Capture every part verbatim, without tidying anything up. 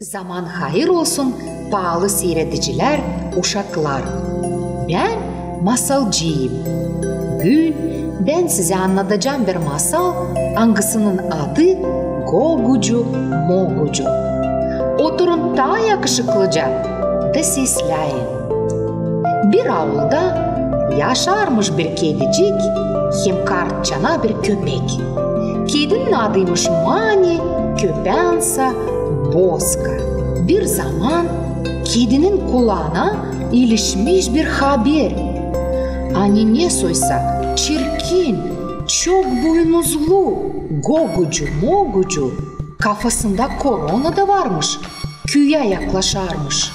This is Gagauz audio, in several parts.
Zaman hayır olsun, paalı siiredicilär, uşaklar. Bän masalcıyım. Büün bän sizä annadacam bir masal, angısının adı Gogucu-mogucu. Oturun taa yakışıklıca da sesläyin. Bir aulda yaşarmış bir kedicik hem kartçana bir köpek. Kedinin adıymış Mani, köpäänsä Boska. Bir zaman kedinin kulaana ilişmiş bir haber, ani nesoysa çirkin, çok buynuzlu Gogucu-mogucu, kafasında korona da varmış, küüyä yaklaşarmış.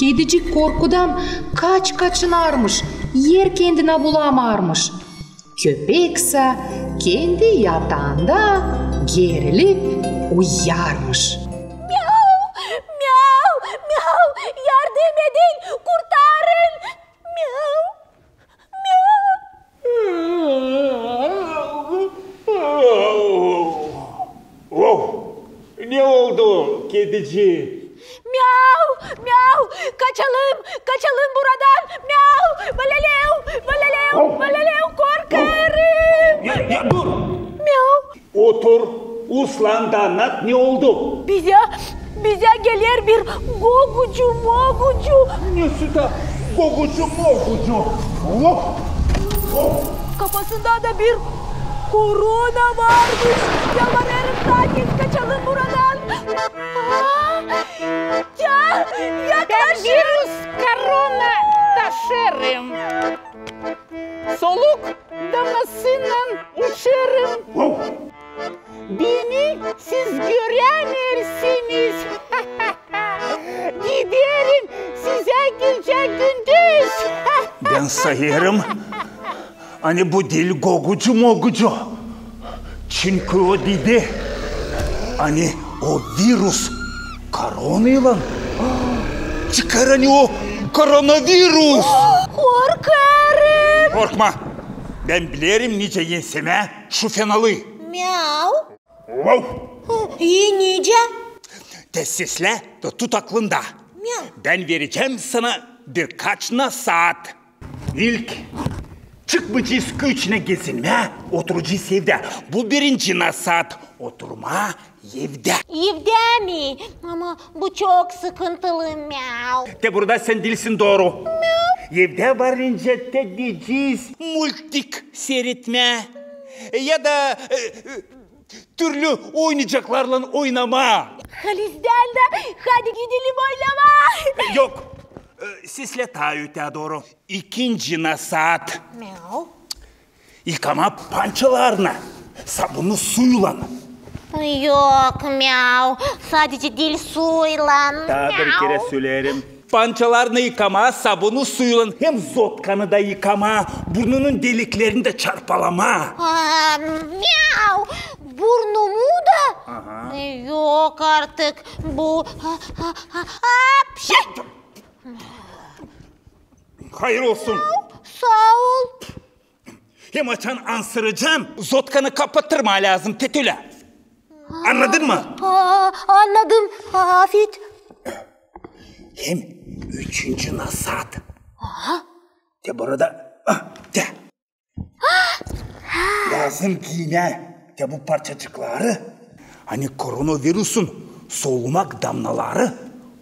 Kedicik korkudan kaç-kaçınarmış, er kendinä bulamarmış. Köpeksä kendi yataanda gerilip uyuyarmış. Miau, miau, miau, yardım edin, kurtarın! Miau, miau. Of! Ne oldu, kedicik? Miau, miau, kaçalım, kaçalım buradan. Miau, valaleu, valaleu, valaleu, korkarım. Ya, ya dur! Miau. Otur, uslan da annat, ne oldu? Bizä, bizä geler bir Gogucu-mogucu. Nesoysa Gogucu-mogucu. Of! Of! Kafasında da bir korona varmış. Yalvarêrım, taa tez kaçalım buradan. Aa! Ya, yaklaşın! Bän virus korona taşırım. Soluk damnasınnan uçarım. Beni siz görämeersiniz. Giderim sizä gecä-gündüz. Bän sayêrım, ani bu diil Gogucu-mogucu. Çünkü o dedi, ani o virus koronaylan çıkêr, ani o koronavirus. Korkarım. Korkma. Bän bilerim, nicä ensemää şu fenalıı. Miau. Vau! İi, nicä? Te seslä da tut aklında. Miau. Bän verecäm sana birkaç nasaat. İlk, çıkmayacez küüçünä gezinmää, oturacez evdä. Bu birinci nasaat, oturmaa evdä. Evdä mi? Ama bu çok sıkıntılı, miau. Te burada sän diilsin, dooru. Miau. Evdä varınca te deyecez multik siiretmää. Ya da, e, e, türlü oyuncaklarlan oynamaa. Halizdän dä, hadi gidelim oynamaa. Yok. E, seslä taa ötää dooru. İkinci nasaat. Miau. Yıkamaa pançalarını sabunlu suylan. Yok, miau. Sadecä diil suylan. Taa bir kerä söleerim. Pançalarını yıkamaa sabunlu suylan hem zotkanı da yıkamaa, burnunun deliklerini dä çarpalamaa. Aa, miau! Burnumu da? Aha. Yok artık bu. Ha, ha, ha, hapşi! Hayır olsun. Saa ol. Hem açan ansıracan, zotkanı kapatırmaa lääzım, te ölä. Annadın mı? Aa, annadım. Afet. Hem üçüncü nasaat. Aha. Te burada, ah, te. Lääzım giymää te bu parçacıkları, ani koronavirusun solumak damnaları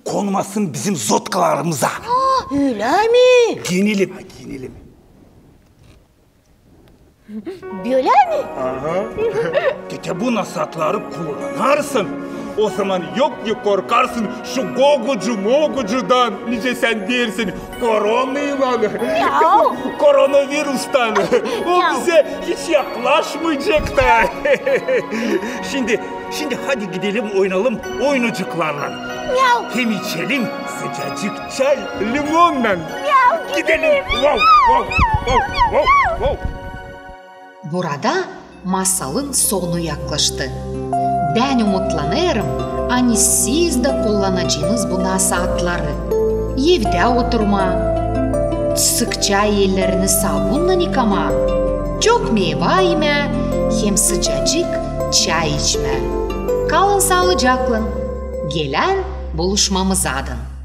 konmasın bizim zotkalarımıza. Aa, ölä mi? Giyinelim, giyinelim. Bölä mi? Aha. Te bu nasaatları kullanarsın, ozaman yok ki korkarsın şu Gogucu-mogucudan, nicä sän deersin, koronaylan, koronavirustan. O bizä hiç yaklaşmayacek da. Şindi, şindi hadi gidelim oynayalım oyuncaklarlan. Hem içelim sıcacık çay limonnan. Gidelim. Vau, vau, vau, vau, vau. Burada masalın sonu yaklaştı. Bän umutlanêrım, ani siz dä kullanacenız bu nasaatları. Evdä oturmaa, sıkça ellerini sabunnan yıkamaa, çok meyva imää hem sıcacık çay içmää. Kalın saalıcaklan. Gelän buluşmamızadın.